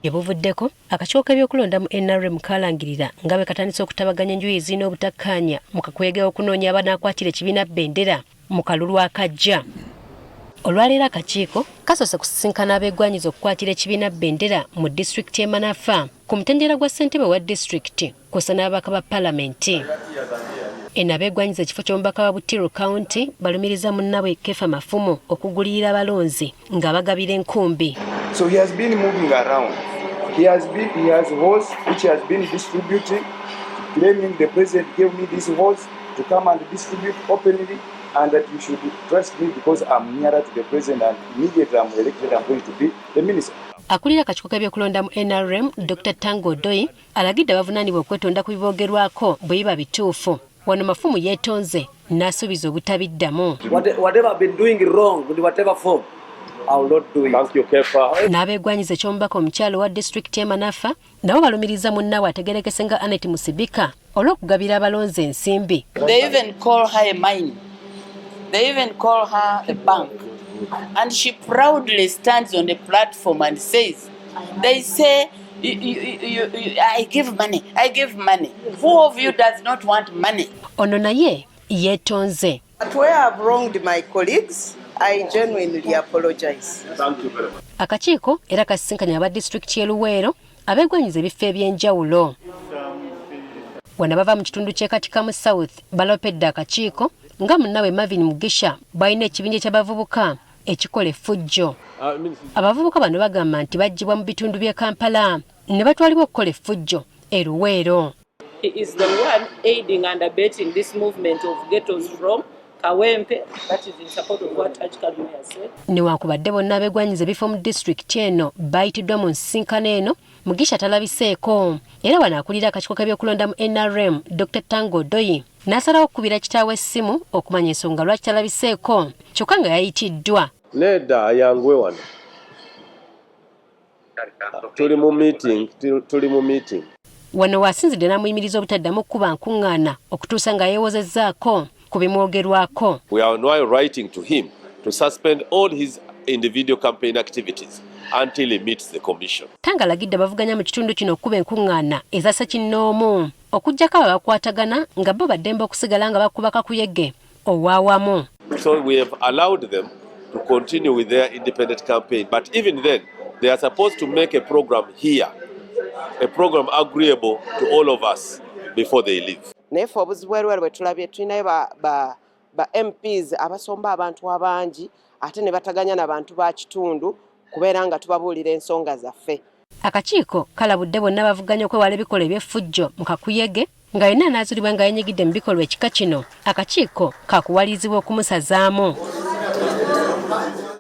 Gye buvuddeko, akakiiko k'ebyokulonda mu NRM kaalangirira nga bwe katandise okutabaganya enjuyi ezirina obutakkaanya mu kakuyege okunoonya abanaakwatira ekibiina bendera mu kalulu akajja. Olwaleero akakiiko kasoose kusisinkana abeegwanyiza okukwatira ekibiina bendera mu disitulikiti y'e Manafa ku mutendera gwa ssentebe wa disitulikiti kw'ossa n'ababaka ba palamenti. Eno abeegwanyiza ekifo ky'omubaka wa Butiru County balumiriza munnabwe Kefa Mafumo okugulirira abalonzi ng'abagabira enkumbi. So he has been moving around. He has horse which he has been distributing, claiming the president gave me this horse to come and distribute openly and that you should trust me because I'm nearer to the president and immediately I'm elected, I'm going to be the minister. Akulira akakiiko k'ebyokulonda mu NRM, Dr. Tanga Odoi, alagidde abavunaanibwa okwetonda ku biboogerwako bwe biba bituufu. Wano Mafumu yeetonze n'asuubiza obutabiddamu. Whatever I've been doing wrong in whatever form, I will not do it. Thank you, Kefa. N'abeegwanyiza eky'omubaka omukyalo wa disitulikiti y'e Manafa nabo balumiriza munnaabwe ategerekese nga Annet Musibika olw'okugabira abalonzi ensimbi. They even call her a mine. They even call her a bank. And she proudly stands on the platform and says, they say, I give money, I give money. Who of you does not want money? Ono naye yeetonze. But where I've wronged my colleagues, I genuinely apologize. Thank you very much. Akakiiko era kasisinkanye aba disitulikiti y'e Luweero abeegwanyiza ebifo eby'enjawulo. Wano bava mu kitundu ky'e Katikamu South balopedde akakiiko nga munnaabwe Marvin Mugisha bw'alina ekibinja ky'abavubuka ekikola effujjo. Abavubuka bano bagamba nti baggyibwa mu bitundu by'e Kampala ne batwalibwa okukola effujjo e Luweero. He is the one aiding and abetting this movement of ghettos from Kawempe, that is in support of what Hajj Kalume has said. Newankubadde bonna abeegwanyiza ebifo mu disitulikiti eno bayitiddwa mu nsisinkano eno, Mugisha talabiseeko era wano akulira akakiiko k'ebyokulonda mu NRM, Dr. Tanga Odoi, n'asalawo okukubira kitaawe essimu okumanya ensonga lwaki talabiseeko kyokka nga yayitiddwa. Nedda, ayanguwe wano. Tuli mu meeting, tuli mu meeting. Wano waasinzidde n'amuyimiriza obutaddamu kukuba nkuŋŋaana okutuusa nga yeewozezzaako ku bimwogerwako. We are now writing to him to suspend all his individual campaign activities until he meets the commission. Tanga alagidde abavuganya mu kitundu kino okukuba enkuŋŋaana eza ssekinnoomu okuggyako abo abakwatagana nga bo baddembe okusigala nga bakuba kakuyege ow'awamu. So we have allowed them to continue with their independent campaign. But even then, they are supposed to make a program here, a program agreeable to all of us before they leave. Naye ffe obuzibu bweruweru bwe tulabye, tulinayo ba MPs abasomba abantu abangi ate ne bataganya n'abantu ba kitundu kubeera nga tubabuulira ensonga zaffe. Akakiiko kalabudde bonna bavuganya okwewala ebikolwa eby'effujjo mu kakuyege nga yenna anaazulibwa nga yenyigidde mu bikolwa ekika kino, akakiiko kakuwalirizibwa okumusazaamu.